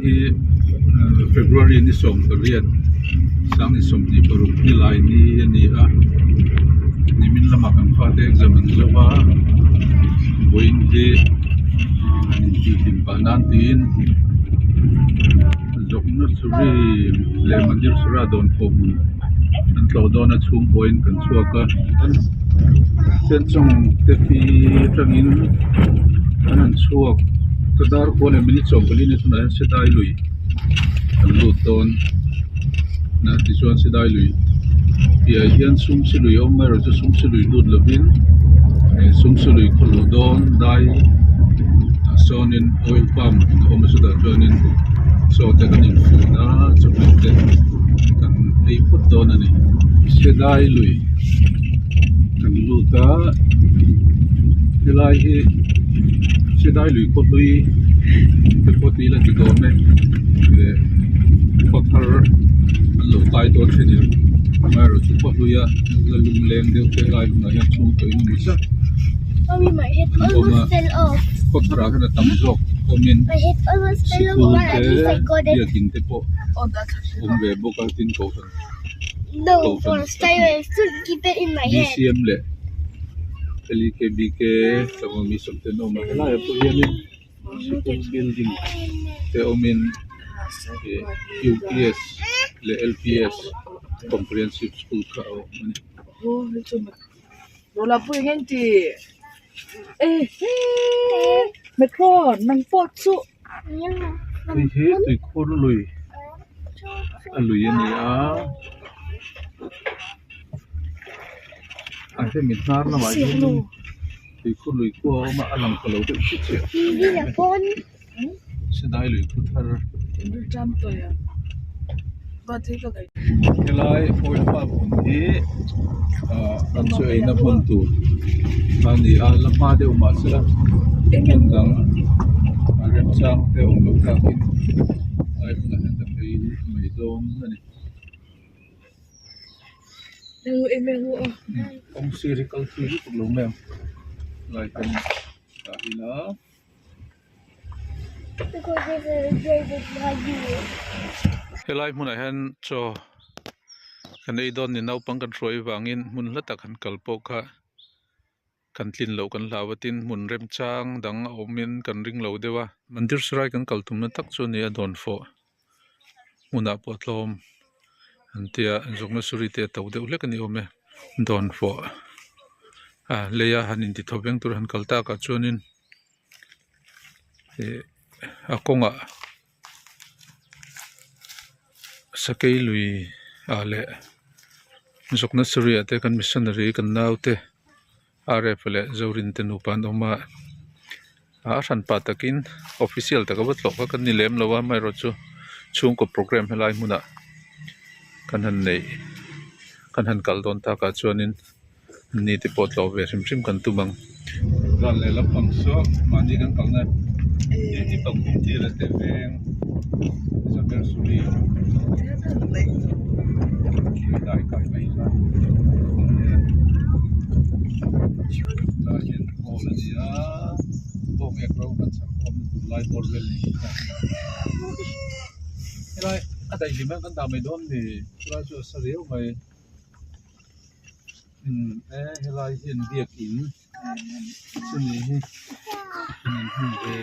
hi February ni 18 2026 nilai ni a ni a nimin lamah kan fate exam an zo a vawiin hi an intihhlim pah nan tiin zawkna suri leh mandir sura dawn khawm an tlawh dawn a chhung pawhin kan chhuak a senchawng te hi atangin an han chhuak ka dar kual leh minute 14 ni tunah hian sedai lui an lut dawn a tichuan sedai lui piahah hian sumsi lui a awm mai erawh chu sumsi lui lut lovin eh sumsi lui khaw luh dawn dai ah sawnin oil palm a awm a chutah chuanin chaw te kan infun a chawhmeh te kan ei phawt dawn a ni sedai lui kan lut a helai hi sedai lui khaw hlui te pawh tih ila ti dawn e leh khaw thar an lo kai dawn thin in amaherawhchu khaw hlui a la lung leng deuh te helai hunah hian chhungkaw engemaw zat an awm a khaw tharah hian a tam zawk awmin sikul te biakin te pawh awm ve bawk a tin kohhran kohhran bcm leh lekbk tlangval sawm te an awm a helaiah pawh hianin sikul building te awmin ih ups leh lps comprehensive school kha a awm a ni. Hei hi tuikhur lui a lui a ni a a hemi hnar lamah hianin tuikhur lui khu a awm a a lang ta lo deuh chiah chiah Sidai lui khu thar helai oil palm hmun hi ah kan chaw eina hmun tur a ni a la hma deuh mahse hmun dang a remchang te awm loh tlakin helai hmunah hian kan ei mai dawn a ni. Kawng sir hi kal thui lutuk lo mai ang lai kan dah ila. Helai hmunah hian chaw kan ei dawn ni naupang kan hruai avangin hmun hla tak han kal pawh kha kan tlin loh kan hlau a tin hmun remchang dang a awmin kan ring lo deuh a. Mandir sarai kan kal tumna tak chu a ni a dawnfawh hmunah pawh tlawm an tia zawkna suri te a to deuh hlek a ni awm e dawnfawh a leia han inti thaw veng tur han kal takah chuanin ih a kawngah sakei lui ah leh zawkna suri ah te kan missionary kan naute rf leh zorin te nupa an awm a a hran pah takin official taka va tlawh kha kan ni lem lo a amaherawhchu chhungkaw program helai hmunah kan han neih kan han kal dawn takah chuanin ni te pawh tlawh ve hrim hrim kan tum ang. Ral leh lampang saw mahni kan kalna hi tawkkhum tir a teh veng Isabel Suri dai kai mai kha tlai hian hall a ni a bawng ek ro kan chhak khawmna tur lai bawr vel ni helai a daihlim hian kan dah mai dawn ni chulai chu a sa riau mai. Umm e helai hian biakin chumi hi an hmun ve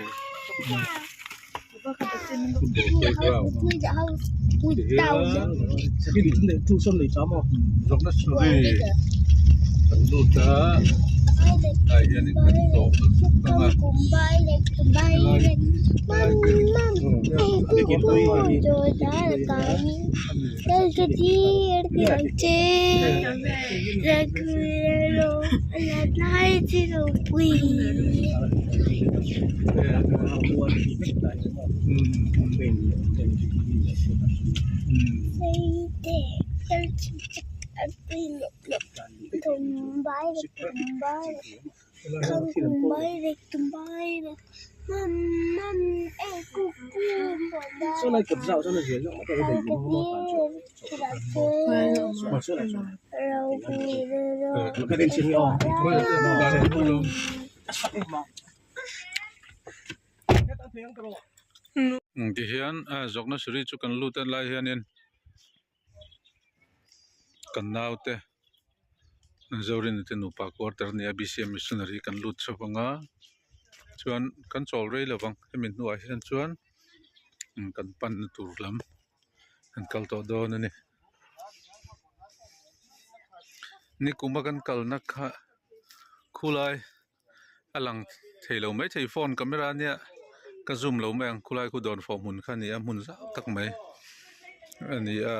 mai football playground tihian zawhna suri kan lut a tah hianin kan tlawh ang a helai helai. Tihian Zawknasuri chu kan lut a lai hianin kan naute Zorin te nupa quarter a ni a B C M missionary kan lut chho vang a chuan kan chawl rei lo vang hemi hnuah hian chuan kan panna tur lam kan kal tawh dawn a ni. Nikuma kan kalna kha khulai. A lang thei lo maithei phone camera ania ka zoom lo mai ang khulai khu dawn fawh hmun kha a ni a hmun zau tak mai a ni a.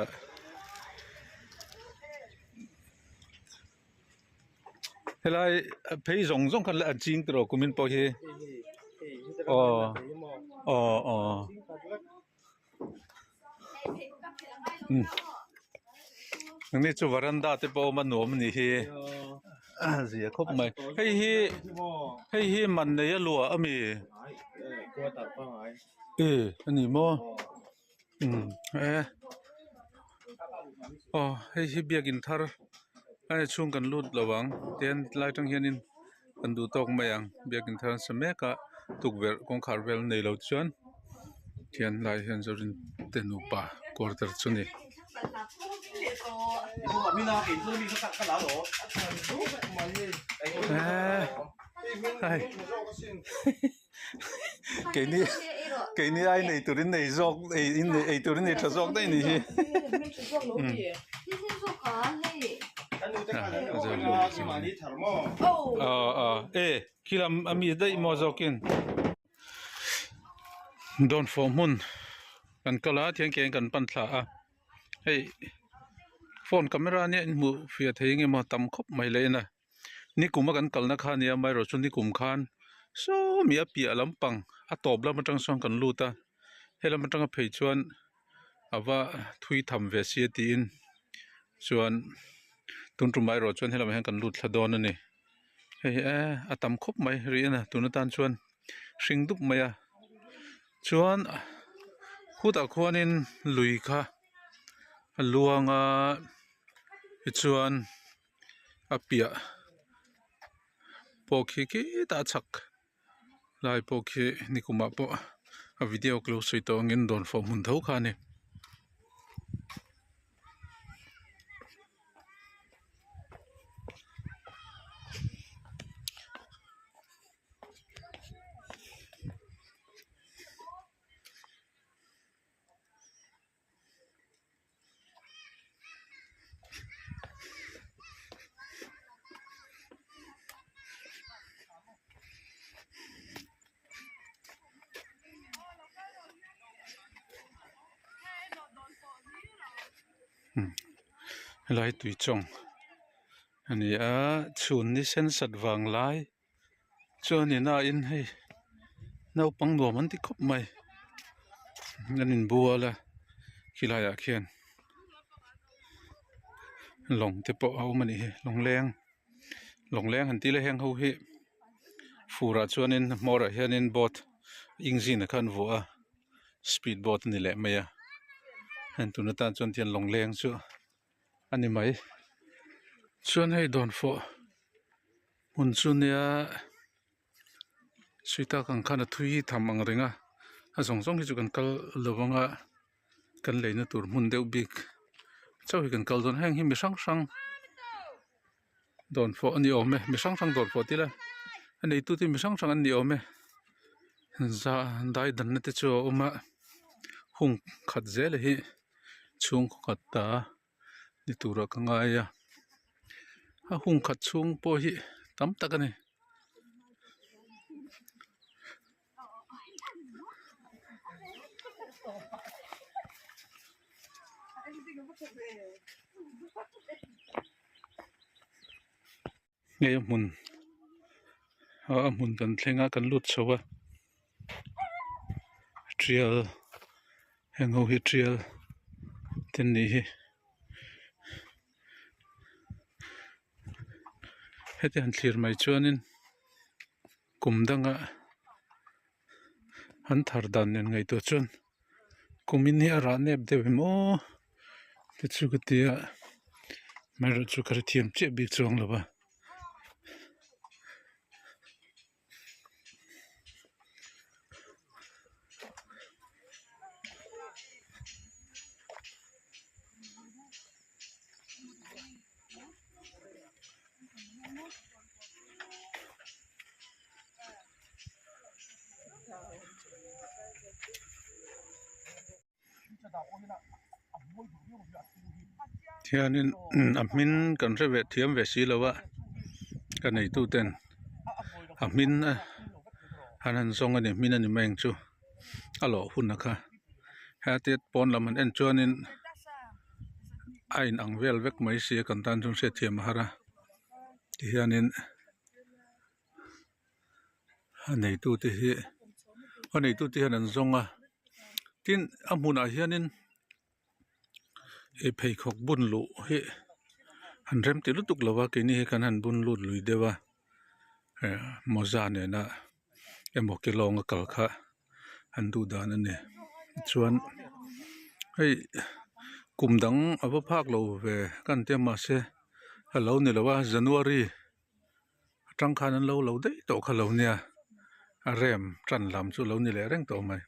Helai phei zawng zawng khan a ching tawh kumin pawh hi aw aw aw. Ni chu varanda te pawh a awm a nuam a nih hi a zia khawp mai hei hi hei hi man nei a luah a mi e a ni maw umm e aw hei hi biakin thar a ni chhung kan lut lo ang tihian lai atang hianin kan duh tawk mai ang biakin thar an sa mek a tukverh kawngkhar vel nei lo chuan thian lai hian zawrin te nupa quarter chu a ni. Keini keini ai nei turin nei zawk ei turin nei tha zawk daih a nih hi. Aw aw e khilam a mi daih maw zawkin dawnfawh hmun kan kal a thian ke kan pan thla a hei phone camera nia inhmuh fiah thei eng emaw tam khawp mai leh en a. Nikum a kan kalna kha a nia amaherawhchu nikum khan sawmi a piah lampang a tawp lam atang sawn kan lut a helam atanga phei chuan a va thui tham ve sia tiin chuan tun tum erawh chuan helamah hian kan lut thla dawn a ni hei hi e a tam khawp mai rih a na tun atan chuan hring dup mai a chuan khutah khuanin lui kha a luang a tichuan. A piah pawh khi khitah a chhak lai pawh khi nikumah pawh a video ka lo sawi tawh angin dawn fawh hmun tho kha a ni. Helai tui chawng a ni a chhun ni sen sat vang lai chuan in ah in hei naupang nuam an ti khawp mai an inbual a khilai ah khian lawng te pawh a awm a nih hi lawngleng lawngleng han tih leh heng ho hi fur ah chuanin a hmawr ah hianin boat engine ah khan an vuah a speed boat a ni leh mai a heng tun atan chuan tiang lawngleng chu a ni mai chuan hei dawnfawh hmun chu nia suita kan khan a thui tham ang reng a a zawng zawng hi chu kan kal lo ang a kan leina tur hmun deuh bik chauh hi kan kal dawn heng hi mi hrang hrang dawnfawh a ni awm e mi hrang hrang dawnfawh tih ila a neitu te mi hrang hrang an ni awm e za dai danna te chu a awm a hung khat zel hi chhungkaw khat ta ni turah ka ngai a a hung khat chhung pawh hi tam tak a ni. Hei a hmun a hmun kan thleng a kan lut chho a tial heng ho hi tial te an nih hi heti han thlir mai chuanin kum danga an thar dan nen ngaihtuah chuan kum in hi a rah nep deuh em aw te chu ka ti a amaherawhchu ka hrethiam chiah bik chuang lo va. Hianin a hmin kan hre ve thiam ve si lo a ka neitu ten a hmin an han zawng a ni hmin a ni mai ang chu a lawh hun a kha hetia pawn lam han en chuanin a in ang vel vek mai sia kan tan chuan hriatthiam a har a tihianin. A neitute hi a neitute hian an zawng a tin a hmunah hianin ih pheikhawk bun luh hi an rem ti lutuk lo va keini hi kan han bun lut lui deuh a eh mawza nena emaw ke lawnga kal kha an duh dan a ni chuan hei kum dang a va phak lo ve ka ni tia mahse a lo ni lo a january. Atang khan an lo lo daih tawh kha lo nia a rem tan lam chu lo ni leh reng tawh mai.